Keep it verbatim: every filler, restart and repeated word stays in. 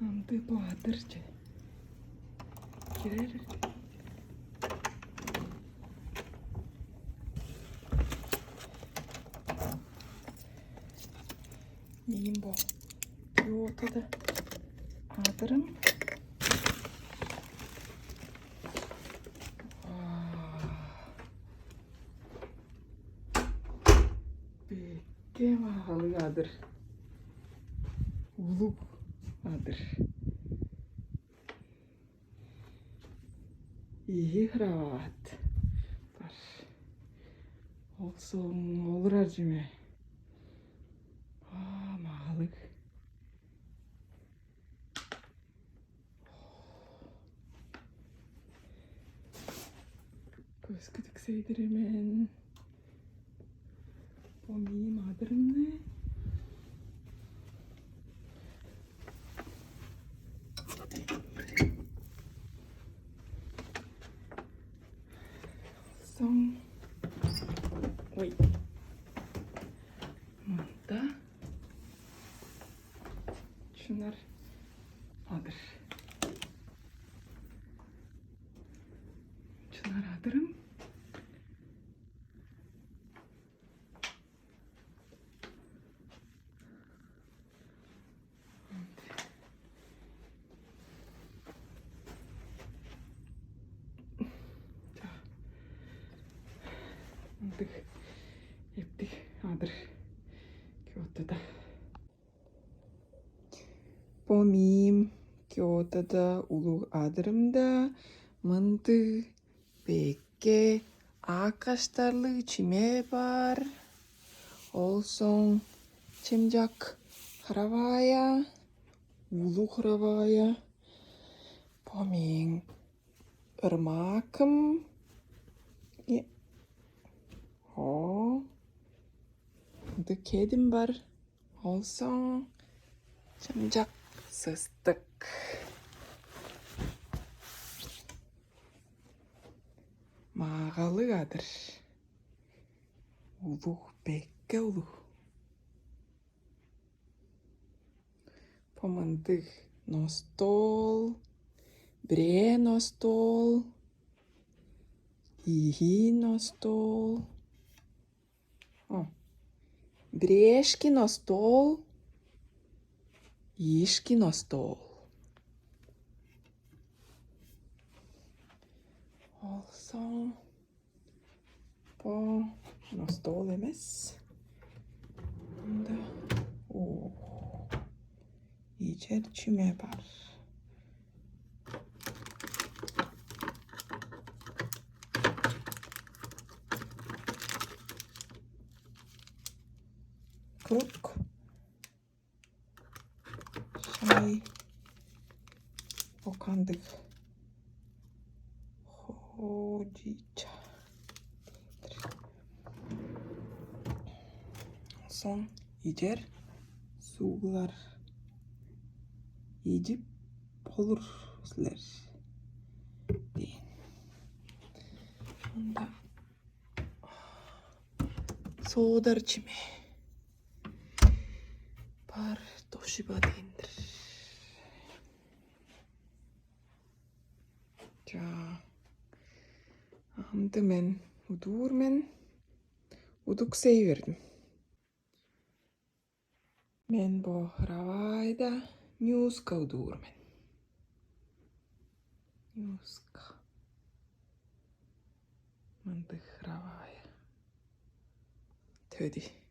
Ындыг бо адыр че. Кирер. Мээң бо Киотода адырым. Бекке магалыг адыр. Улуг адыр. Ийи кровать бар. Ол соң олурар чүве. Аа, магалыг. Көскүдүк сейдиремен. Бо мээң адырымны. Соң. Ой. Мында. Чынар адыр. Чынар адырым. Ындыг эптиг адыр Киотода. Бо мээң Киотода улуг адырымда мындыг бекке ак каштарлыг чүме бар. Ол соң чымчак кровать, улуг кровать. Бо мээң ырмаакым. О, ындыг кедим бар. Ол соң чымчак сыстык. Магалыг адыр. Улуг, бекке улуг. Бо мындыг ностол, бирээ ностол, ийи ностол. О, бирээшки ностол, ийишки ностол. Ол соң бо ностол эмес. Мында, о, ижер чүме бар. Круг. Шай. Бо кандыг? Ходича. Соң ижер сууглар ижип болур силер дээн. Мында соодар чүме бар, Тошиба дээн-дир. Чаа, ам-даа мен удуур мен, удуксей бердим. Мен бо кроватьда нюска удуур мен. Нюска. Мындыг кровать. Төдий.